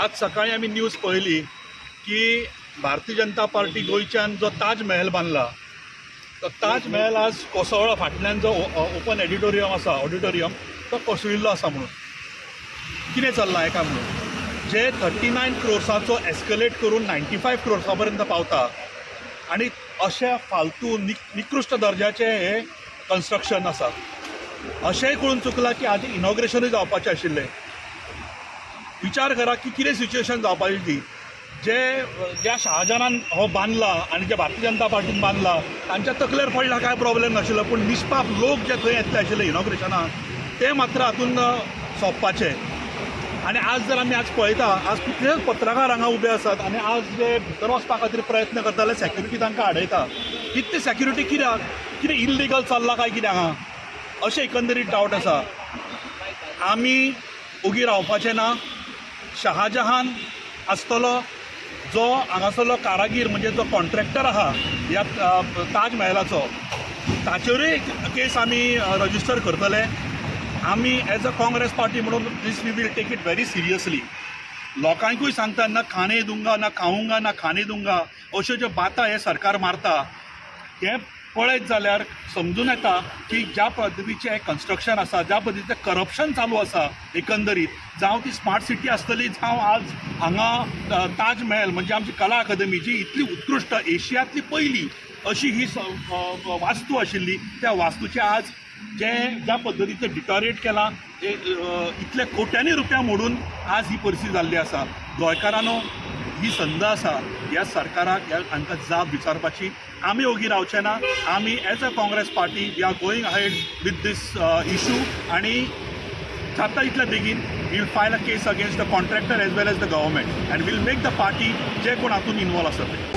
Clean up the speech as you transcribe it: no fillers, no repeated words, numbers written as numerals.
आज सकाळी आमी न्यूज पळयली की भारतीय जनता पार्टी गोंयच्यान जो ताज महल बांदला तो ताज महल आज कोसळ्ळो. फाटल्यान जो ओपन एडिटोरियम आसा, ऑडिटोरियम, तो कोसळिल्लो आसा म्हणून. कितें चल्लां हें काय म्हणून जे 39 क्रोर्साचो एस्कलेट करून 95 क्रोर्सा पर्यंत पावता आनी अशा फालतू निकृश्ट दर्जाचें हें कन्स्ट्रक्शन आसा. अशेंय कळून चुकलां की आदी इनॉग्रेशनूय जावपाचें आशिल्लें. विचार करा की कितें सिच्युएशन जावपाची ती. जे ज्या शहाजहानान हो बांदला आनी जे भारतीय जनता पार्टीन बांदला तांच्या तकलेर पडला काय प्रॉब्लेम नाशिल्लो, पूण निष्पाप लोक जे थंय येतले आशिल्ले इनॉग्रेशनाक ते मात्र हातून सोंपपाचे. आनी आज जर आमी आज पळयता, आज कितलेच पत्रकार हांगा उबे आसात आनी आज जे भितर वचपा खातीर प्रयत्न करता जाल्यार सॅक्युरिटी तांकां आडयता. इतली सॅक्युरिटी कित्याक? कितें इल्लिगल चल्लां काय कितें हांगा, अशें एकंदरीत डावट आसा. आमी ओगी रावपाचे ना. शहाजहान आसतलो जो हांगासरलो कारागीर, म्हणजे जो कॉन्ट्रॅक्टर आहा ह्या ताज महलाचो, ताचेरूय केस आमी रजिस्टर करतले. आमी एज अ काँग्रेस पार्टी म्हणून this we will take it very seriously. लोकांकूय सांगता, ना खाने दूंगा, ना खाऊंगा, ना खाने दूंगा, अश्यो ज्यो बाता हें सरकार मारता हें पळयत जाल्यार समजून येता की ज्या पद्दतीचें कन्स्ट्रक्शन आसा, ज्या पद्दतीचें करप्शन चालू आसा एकंदरीत, जावं ती स्मार्ट सिटी आसतली, जावं आज हांगा ताज महल म्हणजे आमची कला अकादमी जी इतली उत्कृश्ट, एशियांतली पयली अशी ही वास्तू आशिल्ली, त्या वास्तूचें आज जे ज्या पद्दतीचें डिटोरिएट केलां, इतले कोट्यांनी रुपया मोडून आज ही परिस्थिती जाल्ली आसा. गोंयकारांनो, ही संद आसा ह्या सरकाराक ह्या हांकां जाप विचारपाची. आमी ओगी रावचे ना. आमी as a Congress party, we are going ahead with this issue आनी जाता इतल्या बेगीन we'll file a case against the contractor as well as the government and we'll make the party जे कोण हातून इनवॉल्व आसा ते.